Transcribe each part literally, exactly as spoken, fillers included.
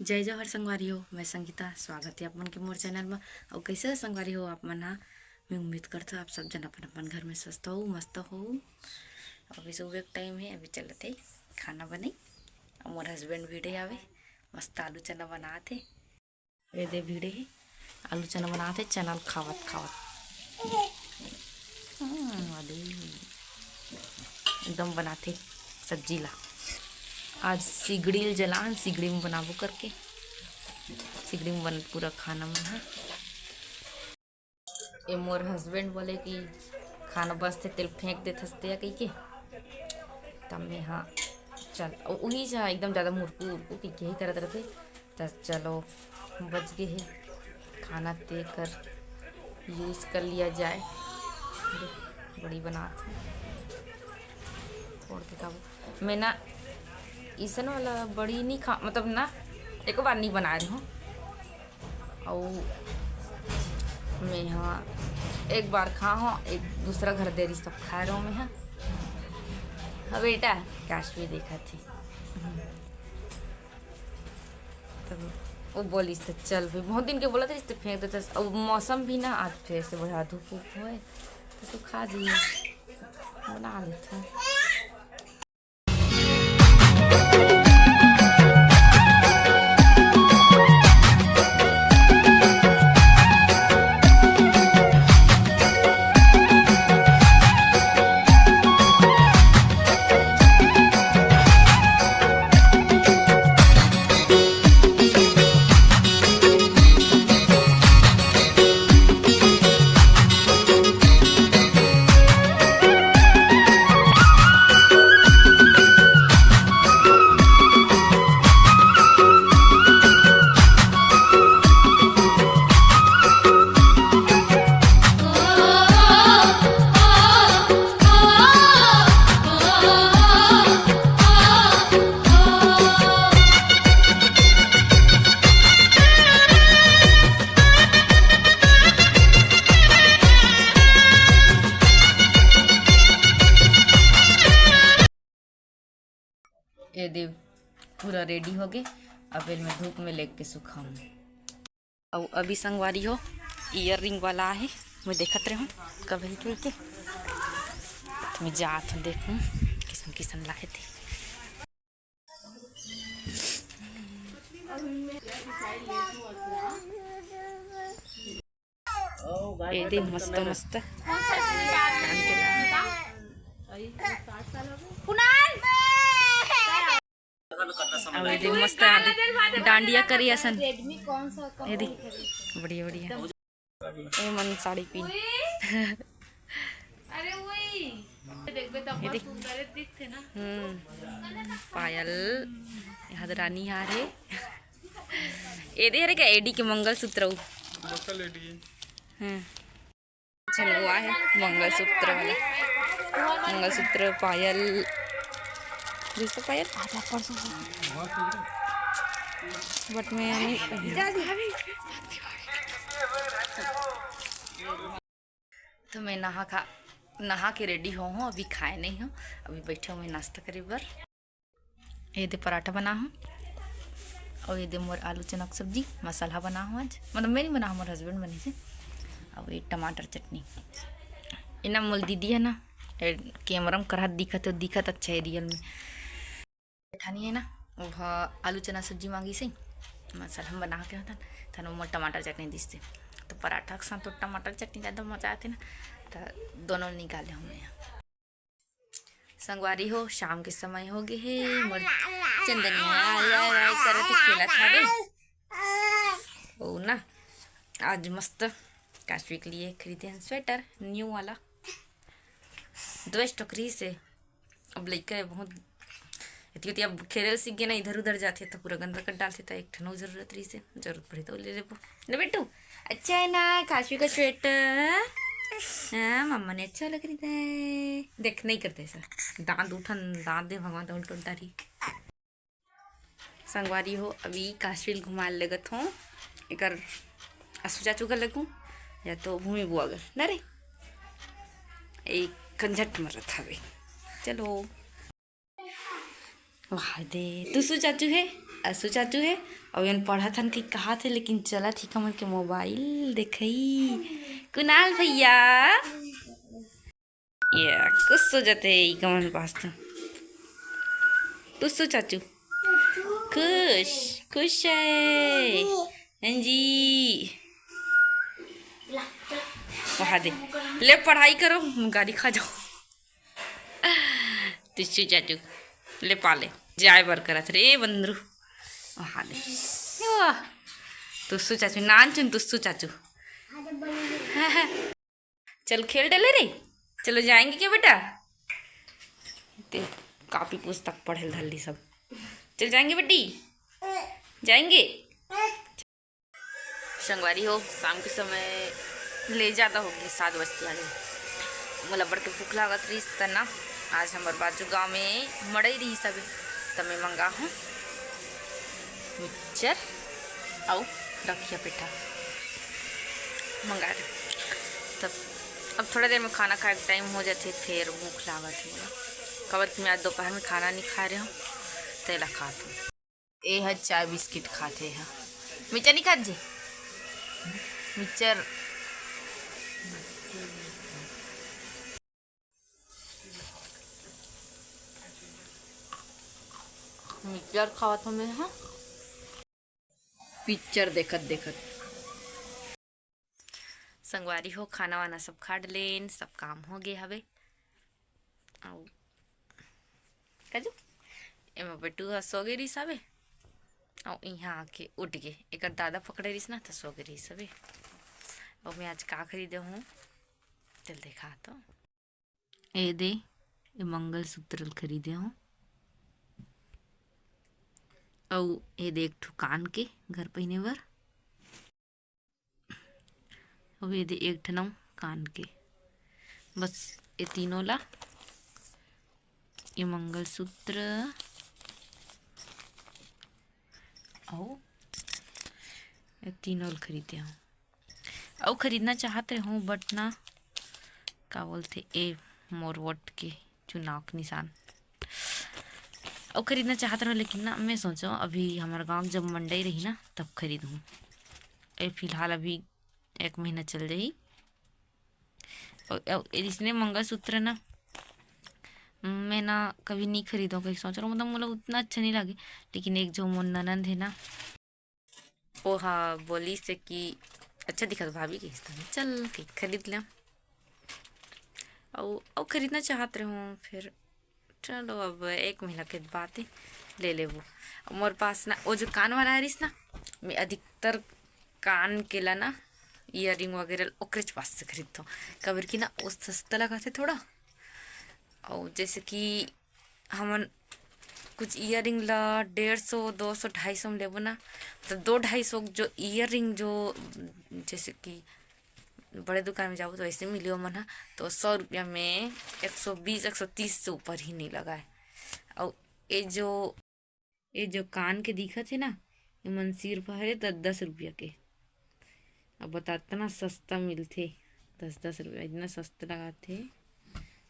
जय जोहार संगवारी हो, मैं संगीता, स्वागत है आप मन के मोर चैनल में। और कैसे हो संगवारी हो आप मन हा? मैं उम्मीद करता हूँ आप सब जन अपन अपन घर में स्वस्थ हो, मस्त हो। अभी सुबह के टाइम है, अभी चलत है खाना बने। और मोर हस्बैंड भिड़े आवे, मस्त आलू चना बनात है। ये दे भिड़े है, आलू चना बनात है, चना ल खावत खावत। हम्म, वाली एकदम बनाथे सब्जी ला। आज सिगड़ी ल जलान, सिगड़ी में बनाबो करके, सिगड़ी में बन पूरा खाना मन ह। ये मोर हस्बैंड बोले कि खाना बचथे तेल फेंक देथस ते कहिके, तब मैं हाँ चल, उ-, उही जा एकदम ज़्यादा मुरकू उरकू कहिके ही करत रथे। त चलो, बच गे हे खाना, तेकर यूज़ कर लिया जाए। बड़ी बनात हूँ, फोड़ के खाबो। मैं ना इसन वाला बड़ी नहीं खा, मतलब ना, एक बार नहीं बनाए रहे हूँ। अउ मैं हाँ एक बार खा हूँ, एक दूसरा घर दे रही सब खाए रहो मैं हाँ। हाँ बेटा, काश भी देखा थी। तब वो बोलिस, "तो चल भाई, बहुत दिन के बोला था, इस तो फेंक देता।" अब मौसम भी ना आज फिर से बढ़िया धूप उप होए, तो तू खा जी, बना लेते हैं। ये दे पूरा रेडी हो गे। अब एल मैं धूप में लेके सुखाऊँ। अउ अभी संगवारी हो, ईयर रिंग वाला आहे, मैं देखत रहूँ कभी के, के। तो मैं जात हूँ देखूँ किसन किसन लाए थे। ये दे मस्त मस्त कान के ला। कुणाल! अउ ये दे मस्त आदि डांडिया करी असन। ये दे बढ़िया बढ़िया। ए मन साड़ी पीन। अरे वही। देखबे त ये दे। सुंदर दिखथे ना। हम्म। पायल, यहाँ तो रानी हार है। ये दे रे का एडी के मंगलसूत्र उ। बकल एडी है। हम्म। छनवा है मंगलसूत्र वाला। मंगलसूत्र, पायल, जैसे पायल आधा परसों। बट मैं नहीं पहनी। तो मैं नहा खा, नहा के रेडी हो हूँ, अभी खाए नहीं हूँ, अभी बैठे हूँ मैं नाश्ता करे बर। ये दे पराठा बना हूँ, और ये दे मोर आलू चना के सब्जी मसाला बना हूँ आज, मतलब मैं नहीं बना हूँ, मोर हस्बैंड बने थे। अब ये टमाटर चटनी, ये ना मोर दीदी है ना, ये कैमरा में करत दिखत, तो दिखत अच्छा है रियल में। जेठानी है ना, वो ह आलू चना सब्जी मांगिस हे, मसाला हम बना के होतन, तन मोर टमाटर चटनी दिस थे। तो पराठा के साथ तो टमाटर चटनी ज़्यादा मजा आथे ना, तो दोनों निकाले हूँ मैं। संगवारी हो, शाम के समय हो गे हे, मोर चंदनिया आय, आय, आय करत हे, खेलत हवे। ओ ना, आज मस्त काशवी के लिए खरीदे हन स्वेटर, न्यू वाला। दो ठो रहिस हे, अब लइका हे बहुत, एती ओती अब खेले सीख गे ना, इधर उधर जाथे त पूरा गंदा कर डालथे, त एक ठन अउ जरूरत रहिस हे, जरूरत पड़ही त ले लेबो। ले बेटू, अच्छा है ना काशवी का स्वेटर? हाँ, मम्मा ने अच्छा लग रही है। देख, नहीं करते ऐसा, दांत उठन, दांत दे भगवान, तो उल्टो डारी। संगवारी हो, अभी काशवी ल घुमाए लगत हों, एकर असु चाचू घर लगू या तो भूमि बुआ घर, ना रे, एक कंझट मरत हवे। चलो, वाह दे, तू सु चाचू है? असु चाचू हे, अउ एन पढ़त हन कि कहात हे, लेकिन चलत ही कमन के मोबाइल देखई। कुणाल भैया, ये खुश हो जाते ई कमन पास तो। टुसु चाचू खुश, खुश है। हाँ जी, वहा दे, ले पढ़ाई करो, गारी खा जाओ। टुसु चाचू ले पा ले, जाए बर करत रे बंदरू। वहा दे, वाह, टुसु चाचू, नान चुन टुसु चाचू। चल खेल डले रे, चलो जाएंगे क्या बेटा? ते कॉपी पुस्तक पढ़े ल धर ली सब। चल जाएंगे बेटी, जाएंगे। संगवारी हो, शाम के समय ले ज़्यादा हो गई, सात बजते आ गए। मोला बड़ के भूख लागत रहिस त ना, आज हमर बाजू गांव में मड़ई रहिस हवे, त मैं मंगा हूँ मिक्सचर अउ डकिया पेठा मंगा रहे। तब अब थोड़ा देर में खाना खाए के टाइम हो जाथे, फिर भूख लागत हे मोला, काबर कि मैं आज दोपहर में खाना नहीं खाए रहे हूँ, तेला खात हूँ। ए ह चाय बिस्किट खात हे, ह मिक्सचर नहीं खात जे, मिक्सचर, मिक्सचर खावत हूँ मैं ह, पिक्चर देखत देखत। संगवारी हो, खाना वाना सब खा डलेन, सब काम हो गए हवे। अउ काजू, एमा बेटू ह सो गे रिहिस हवे, अउ इहाँ आके उठ गे। एकर दादा पकड़े रिहिस ना, त सो गे रिहिस हवे। अउ मैं आज का खरीदे हूँ, चल देखा तो। ए दे, ए मंगलसूत्र ल खरीदे हूँ, अउ ए दे एक ठो कान के घर पहिने बर। अउ ये दे एक ठन अउ कान के, बस ये तीनों ला, ये मंगलसूत्र अउ ये तीनों ल खरीदे हूँ। अउ खरीदना चाहत रहूँ, but ना, का बोलथे, ए मोर वोट के चुनाव के निशान। अउ खरीदना चाहत रहूँ, लेकिन ना, मैं सोचो अभी हमर गाँव जब मंडई रही ना, तब खरीदहूँ। ए फिलहाल अभी एक महीना चल जाही। अउ, अउ इसने मंगलसूत्र ना, मैं ना कभी नहीं खरीदों कहीं सोच रहा हूँ, मतलब मोला उतना अच्छा नहीं लागे। लेकिन एक जो मोर ननंद है ना, वो हा बोलिस हे कि अच्छा दिखत भाभी, कहिस त चल के खरीद लें। अउ, अउ खरीदना चाहत रहूँ, फिर चलो अब एक महीना के बात है, ले लेबो। मोर पास ना वो जो कान वाला है रिस ना, मैं अधिकतर कान के ला ना, ईयरिंग वगैरह ओकरेच पास से खरीदथों, काबर कि ना वो सस्ता लगाथे थोड़ा। अउ जैसे कि हमन कुछ ईयरिंग ला डेढ़ सौ, दो सौ, ढाई सौ में लेबो ना, तो दो ढाई सौ जो ईयरिंग जो जैसे कि बड़े दुकान में जाबो तो वैसे मिली ओमन ह, तो सौ रुपया में एक सौ बीस, एक सौ तीस से ऊपर ही नहीं लगाए। अउ ये जो, ये जो कान के दिखत हे ना, ये मन सिर्फ हरे दस दस रुपया के। अब बता, इतना सस्ता मिलथे, दस दस रुपया, इतना सस्ता लगाथे।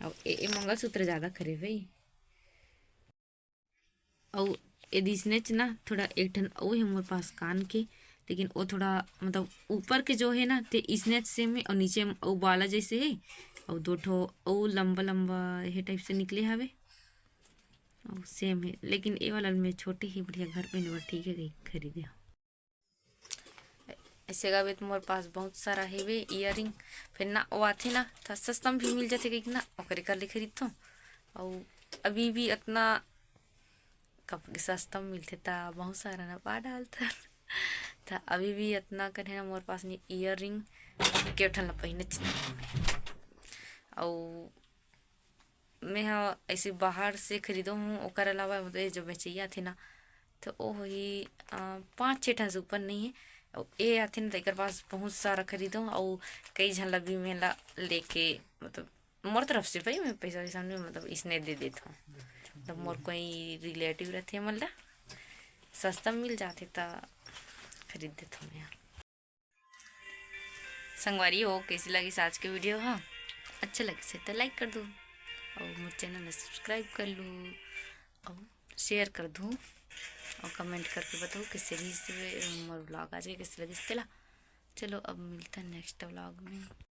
अब ए, ए मंगलसूत्र ज़्यादा खरे भाई। अउ ए दिसनेच ना, थोड़ा एक ठन अउ हे मोर पास कान के, लेकिन वो थोड़ा, मतलब, ऊपर के जो है ना, ते इसनेच सेम है, और नीचे में अउ बाला जैसे है, और दो ठो अउ लंबा लंबा ये टाइप से निकले हवे, और सेम है, लेकिन ये वाला में छोटे ही बढ़िया घर पहने बर ठीक है, कहीं खरीदे हो। ऐसे गावे तो मोर पास बहुत सारा हेवे ईयरिंग, फिर ना वो आथे ना, तो सस्ता में भी मिल जाथे, कहीं ना, ओकरे कर ले खरीदथों। और अभी भी इतना कब सस्ता में मिलथे, ता बहुत सारा ना पा डालथन। ता अभी भी इतना करे ना मोर पास नहीं ईयरिंग, के ठन ला पहिने चिन्ह। और मैं ह ऐसे बाहर से खरीदो हूँ, ओकर अलावा मतलब ये जो बेचैया थे ना, तो वो ही, अ, पाँच छः ठन से ऊपर नहीं है। और ये आथे ना, तो एकर पास बहुत सारा खरीदो, और कई झन ला भी मैं ला लेके, मतलब, मोर तरफ से भाई, मैं पैसा वैसा नहीं, मतलब, इसने दे देता हूँ। मतलब, मोर कोई रिलेटिव रहते हैं, मतलब, सस्ता मिल जाते, तो खरीद देता हूँ मैं। संगवारी हो, कैसी लगिस आज के वीडियो ह? अच्छा लगिस हे त लाइक कर दो, अउ मोर चैनल ला सब्सक्राइब कर लो, अउ शेयर कर दो। और comment करके बताओ कैसे रहिस मोर vlog आज के, कैसे लगिस तेला। चलो अब मिलता है next vlog में।